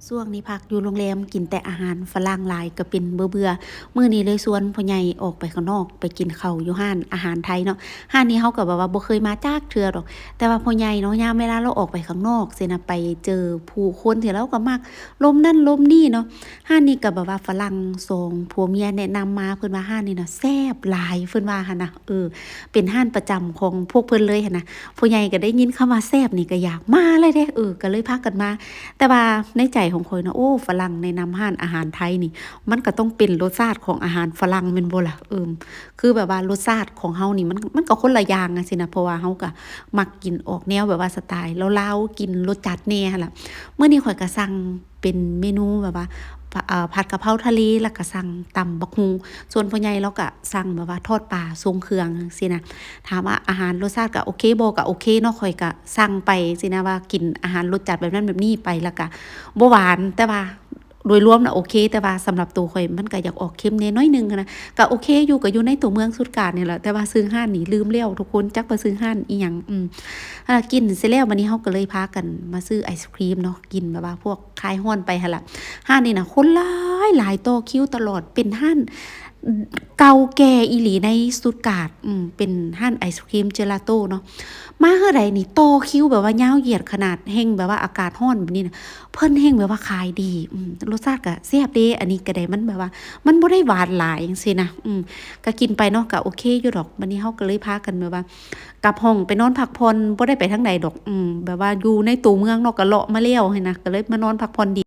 ຊ່ວງນີ້ພັກຢູ່ໂຮງແຮມ ກິນແຕ່ອາຫານຝຣັ່ງຫຼາຍ ກໍເປັນເບື່ອໆ. ມື້ນີ້ເລີຍຊວນພໍ່ໃຫຍ່ອອກໄປຂ້າງນອກ ໄປກິນເຂົ້າຢູ່ຮ້ານອາຫານໄທເນາະ. ຮ້ານນີ້ເຮົາກໍແບບວ່າບໍ່ເຄີຍມາຈັກເທື່ອດອກ ແຕ່ວ່າພໍ່ໃຫຍ່ເນາະ ຍາມເວລາລາວອອກໄປຂ້າງນອກຊີ້ນະ ໄປເຈີຜູ້ຄົນທີ່ລາວກໍມັກ ລົມນັ້ນລົມນີ້ເນາະ. ຮ້ານນີ້ກໍແບບວ່າຝຣັ່ງສອງຜົວເມຍແນະນຳມາ ເພິ່ນວ່າຮ້ານນີ້ນະແຊບຫຼາຍ ເພິ່ນວ່າຫັ້ນນະ. ເອີ ເປັນຮ້ານປະຈຳຂອງພວກເພິ່ນເລີຍຫັ້ນນະ. ຜູ້ໃຫຍ່ກໍໄດ້ຍິນຄຳວ່າແຊບນີ້ກໍຢາກມາເລີຍເດ້ ເອີ ກໍເລີຍພາກັນມາ. ແຕ່ວ່າໃນໃຈຂອງຂ້ອຍນະ ໂອ້ ຝຣັ່ງແນະນຳຮ້ານອາຫານໄທນີ້ ມັນກໍຕ້ອງເປັນລົດຊາດຂອງອາຫານຝຣັ່ງແມ່ນບໍ່ລະ? ເອີ ຄືແບບວ່າລົດຊາດຂອງເຮົານີ້ ມັນ ມັນກໍຄົນລະຢ່າງຈັ່ງຊີ້ນະ ເພາະວ່າເຮົາກໍມັກກິນອອກແນວແບບວ່າສະໄຕລາວໆ ກິນລົດຈັດແດ່ຫັ້ນລະ. ມື້ນີ້ຂ້ອຍກໍສັ່ງ ເປັນເມນູແບບວ່າ ເອີ ຜັດກະເພົາທະເລ ແລ້ວກະສັ່ງຕຳບັກຫຸ່ງ. ສ່ວນພໍ່ໃຫຍ່ລາວກະສັ່ງແບບວ່າທອດປາຊົງເຄື່ອງຊີ້ນະ. ຖາມວ່າອາຫານລົດຊາດກະໂອເຄບໍ່? ກະໂອເຄເນາະ. ຂ້ອຍກະສັ່ງໄປຊີ້ນະ ວ່າກິນອາຫານລົດຈັດແບບນັ້ນແບບນີ້ໄປ ແລ້ວກະບໍ່ຫວານ ແຕ່ວ່າໂດຍລວມນະໂອເຄ. ແຕ່ວ່າສຳລັບໂຕຂ້ອຍມັນກະຢາກອອກເຄັມແດ່ໜ້ອຍໜຶ່ງຫັ້ນນະ. ກະໂອເຄຢູ່ ກະຢູ່ໃນໂຕເມືອງສຸດກາງນີ້ແຫຼະ ແຕ່ວ່າຊື່ຮ້ານນີ້ລືມແລ້ວທຸກຄົນ ຈັກວ່າຊື່ຮ້ານອີ່ຫຍັງ. ອືມ ອ່າ ກິນເສັດແລ້ວ ບາດນີ້ເຮົາກໍເລີຍພາກັນມາຊື້ໄອສະຄຣີມເນາະ ກິນແບບວ່າພວກຄາຍຮ້ອນໄປຫັ້ນລະ. ຮ້ານນີ້ນະຄົນຫຼາຍໆ ຕໍ່ຄິວຕະຫຼອດ ເປັນຮ້ານເກົ່າແກ່ອີ່ຫຼີໃນສະຕຸດກາດ. ອືມ ເປັນຮ້ານໄອສະຄຣີມເຈລາໂຕ້ເນາະ. ມາເທື່ອໃດນີ້ຕໍ່ຄິວແບບວ່າຍາວຢຽດຂະໜາດ ແຮ່ງແບບວ່າອາກາດຮ້ອນແບບນີ້ນະ ເພິ່ນແຮ່ງແບບວ່າຂາຍດີ. ອືມ ລົດຊາດກະແຊບເດ້ ອັນນີ້ກະໄດ້ ມັນແບບວ່າມັນບໍ່ໄດ້ຫວານຫຼາຍຈັ່ງຊີ້ນະ. ອືມ ກະກິນໄປເນາະ ກະໂອເຄຢູ່ດອກ. ບາດນີ້ເຮົາກໍເລີຍພາກັນແບບວ່າ ກັບຫ້ອງໄປນອນພັກຜ່ອນ ບໍ່ໄດ້ໄປທາງໃດດອກ. ອືມ ແບບວ່າຢູ່ໃນໂຕເມືອງເນາະ ກໍເລາະມາແລ້ວຫັ້ນນະ ກໍເລີຍມານອນພັກຜ່ອນດີ.